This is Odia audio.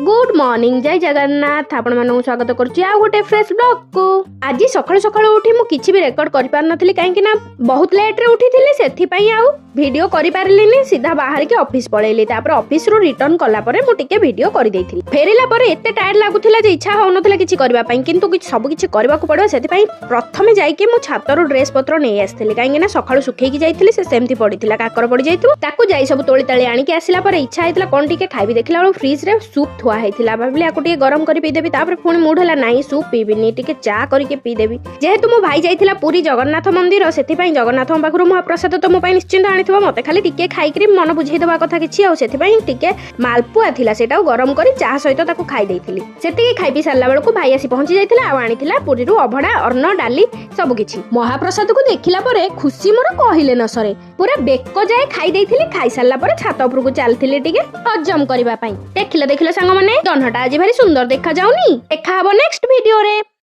ଗୁଡ୍ ମର୍ଣ୍ଣିଂ, ଜୟ ଜଗନ୍ନାଥ। ଆପଣମାନଙ୍କୁ ସ୍ୱାଗତ କରୁଛି ଆଉ ଗୋଟେ ଫ୍ରେଶ୍ ବ୍ଲଗ୍କୁ। ଆଜି ସକାଳୁ ସକାଳୁ ଉଠି ମୁଁ କିଛି ବି ରେକର୍ଡ କରିପାରିନଥିଲି, କାହିଁକି ନା ବହୁତ ଲେଟ୍ରେ ଉଠିଥିଲି। ସେଥିପାଇଁ ଆଉ ଭିଡ଼ିଓ କରିପାରିଲିନି। ସିଧା ବାହାରିକି ଅଫିସ୍ ପଳେଇଲି। ତାପରେ ଅଫିସରୁ ରିଟର୍ନ କଲା ପରେ ମୁଁ ଟିକେ ଭିଡ଼ିଓ କରିଦେଇଥିଲି। ଫେରିଲା ପରେ ଏତେ ଟାୟାର୍ଡ ଲାଗୁଥିଲା ଯେ ଇଚ୍ଛା ହଉନଥିଲା କିଛି କରିବା ପାଇଁ, କିନ୍ତୁ କିଛି ସବୁ କିଛି କରିବାକୁ ପଡ଼ିବ। ସେଥିପାଇଁ ପ୍ରଥମେ ଯାଇକି ମୁଁ ଛାତରୁ ଡ୍ରେସ୍ ପତ୍ର ନେଇ ଆସିଥିଲି, କାହିଁକି ନା ସକାଳୁ ଶୁଖେଇକି ଯାଇଥିଲି, ସେ ସେମିତି ପଡ଼ିଥିଲା, କାକର ପଡ଼ିଯାଇଥିବ। ତାକୁ ଯାଇ ସବୁ ତୋଳି ତାଳି ଆଣିକି ଆସିଲା ପରେ ଇଚ୍ଛା ହେଇଥିଲା କ'ଣ ଟିକେ ଖାଇବି। ଦେଖିଲା ବେଳକୁ ଫ୍ରିଜରେ ସୁପ୍ ଥୁଆ ହେଇଥିଲା। ଭାବିଲି ଆକୁ ଟିକେ ଗରମ କରି ପିଇଦେବି। ତାପରେ ପୁଣି ମୁଡ୍ ହେଲା, ନାହିଁ, ସୁପ୍ ପିଇବିନି, ଟିକେ ଚା କରିକି ପିଇଦେବି। ଯେହେତୁ ମୋ ଭାଇ ଯାଇଥିଲା ପୁରୀ ଜଗନ୍ନାଥ ମନ୍ଦିର, ସେଥିପାଇଁ ଜଗନ୍ନାଥଙ୍କ ପାଖରୁ ମହାପ୍ରସାଦ ତ ମୋ ପାଇଁ ନିଶ୍ଚିନ୍ତ ଆଣିଥିବ। ମତେ ଖାଲି ଟିକେ ଖାଇକିରି ମନ ବୁଝେଇ ଦେବା କଥା କିଛି ଆଉ। ସେଥିପାଇଁ ଟିକେ ମାଲପୁଆ ଥିଲା, ସେଇଟାକୁ ଗରମ କରି ଚା ସହିତ ତାକୁ ଖାଇ ଦେଇଥିଲି। ସେତିକି ଖାଇ ପିଇ ସାରିଲା ବେଳକୁ ଭାଇ ଆସି ପହଞ୍ଚି ଯାଇଥିଲା ଆଉ ଆଣିଥିଲା ପୁରୀରୁ ଅଭଡ଼ା, ଅନ୍ନ, ଡାଲି ସବୁ କିଛି। ମହାପ୍ରସାଦକୁ ଦେଖିଲା ପରେ ଖୁସି ମୋର କହିଲେ ନ ସରେ। ପୁରା ବେକ ଯାଏ ଖାଇ ଦେଇଥିଲି। ଖାଇ ସାରିଲା ପରେ ଛାତ ଉପରକୁ ଚାଲିଥିଲି ଟିକେ ହଜମ କରିବା ପାଇଁ। ଦେଖିଲ ଦେଖିଲ ସାଙ୍ଗମାନେ, ଜହ୍ନଟା ଆଜି ଭାରି ସୁନ୍ଦର ଦେଖା ଯାଉନି? ଦେଖା ହବ ନେକ୍ସଟ ଭିଡିଓରେ।